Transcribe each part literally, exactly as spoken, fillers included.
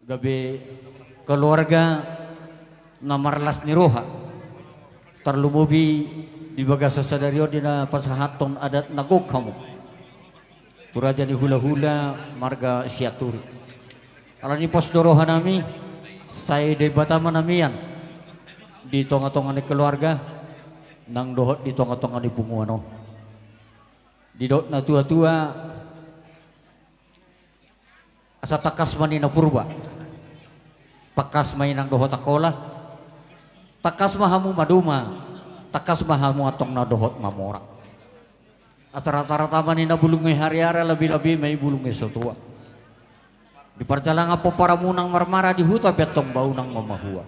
Gabe keluarga na marlas ni roha, tarlumobi di bagasan sadari on di na pasahathon adat na gok hamu tu raja ni hulahula marga Sianturi. Alani pos do rohanami, sai Debata ma na mian di tongatonga ni keluarga nang dohot di tongatonga ni punguan on. Didok na tuatua, asa tangkas ma ninna Purba, tangkas ma inang dohot Angkola, tangkas ma hamu maduma, tangkas ma hamu antong na dohot mamora. Asa ratarata ma ninna bulung ni hariara, labilabi ma i bulung ni sotua. Di parjalangan pomparanmu nang marmara, di huta pe antong bahu nang mamahua.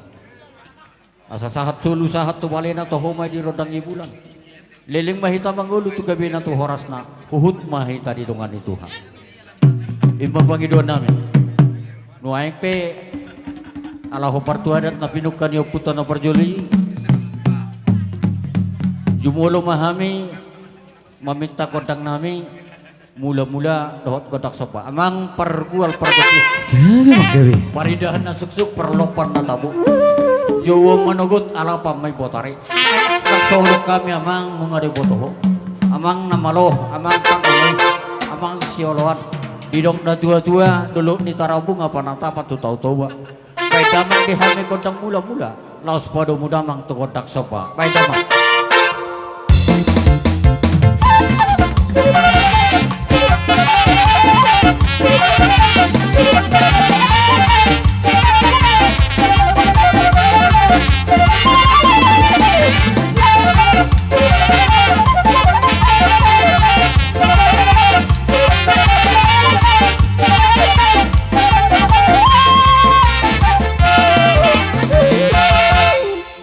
Asa sahat solu sahat tu balena, toho ma i di rondang ni bulan. Leleng ma hita mangolu tu gabena tu horasna, huhut ma hita didongani Tuhan. I ma pangidoannami. Nuaeng pe ala hombar tu adat na pinungka ni ompunta na parjolo i, jumolo ma hami maminta gondangnami, mulamula dohot gondang somba. Amang pargual pargonsi. Gabe, amang, gabe. Parindahan na suksuk, parlompan na tabo. Jouon manogot, alapan ma i botari. Tangkas hudok hami, amang, nunga diboto ho. Amang na malo, amang pangoloi, amang sioloan. Didok na tuatua, dolok ni tarabunga panatapan tu Tao Toba. Baen damang di hami gondang mulamula, laos padomu damang tu gondang somba. Baen damang.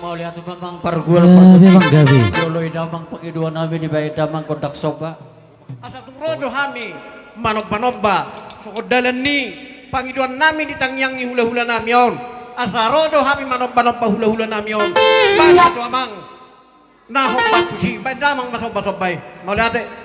Mauliate ma amang pargual. Gabe, amang, gabe. Jolo i damang pangidoannami, dibaen damang gondang somba. Asa tung ro jo hami manombanomba songon dalan ni pangidoannami di tangiang ni hulahulanami on. Asa ro jo hami manombanomba hulahulanami on. Basa tu amang na hombar tusi, baen damang ma sombasomba i. Mauliate.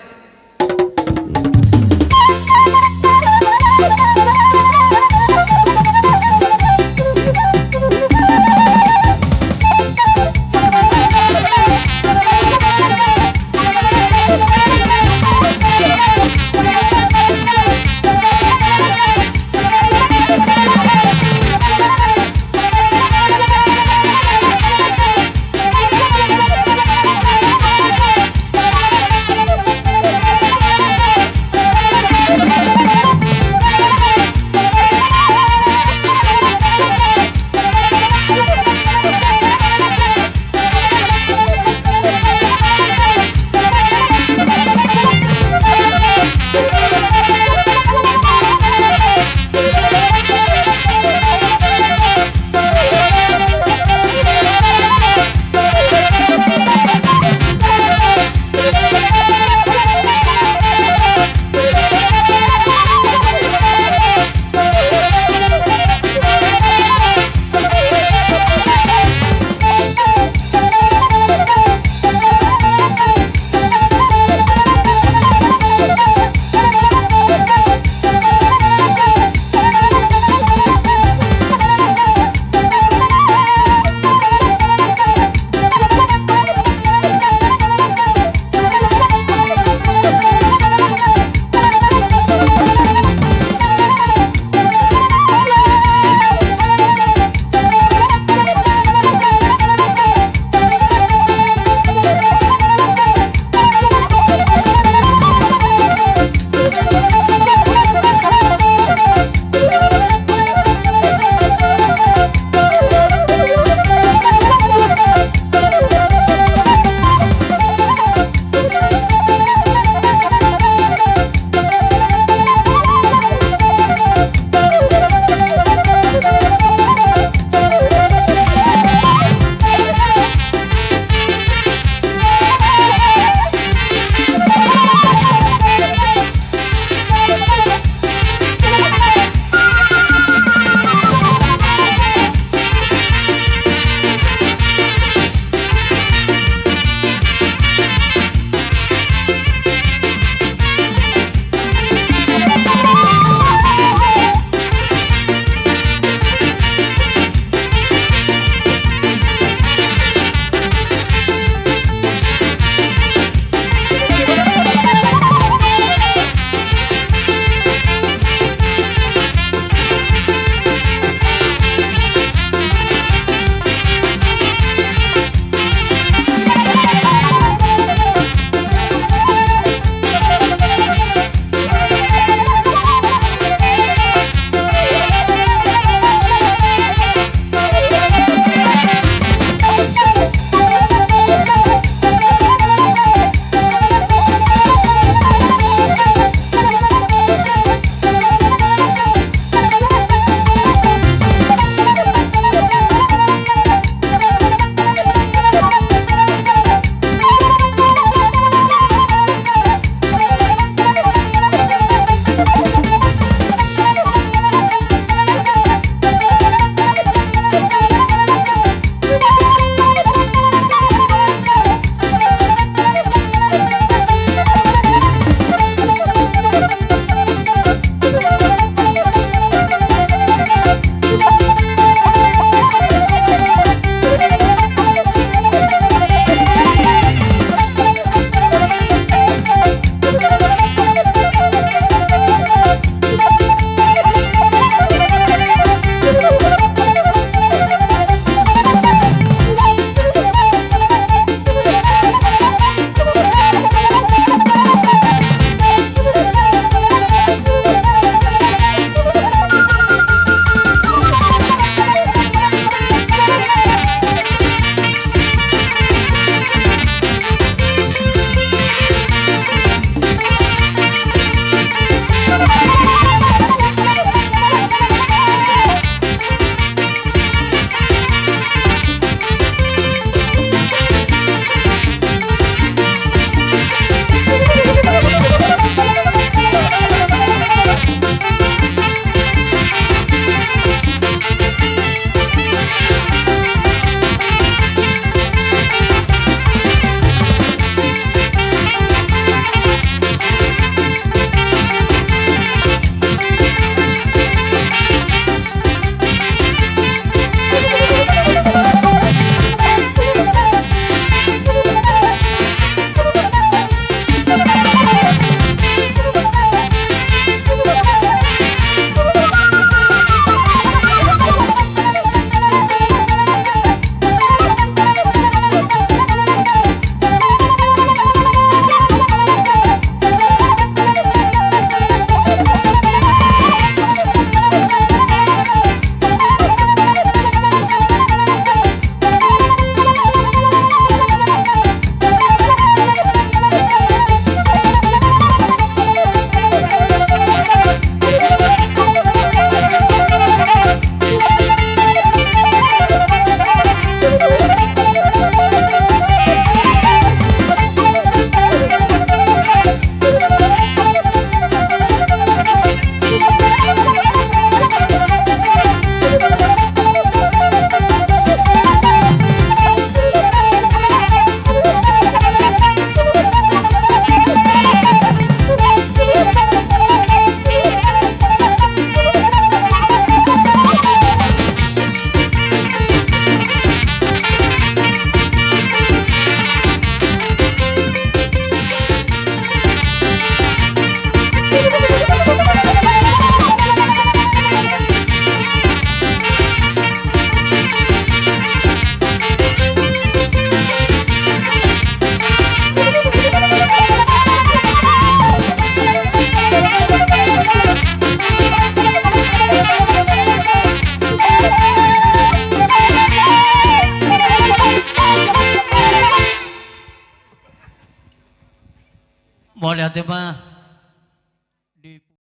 Mauliate ma.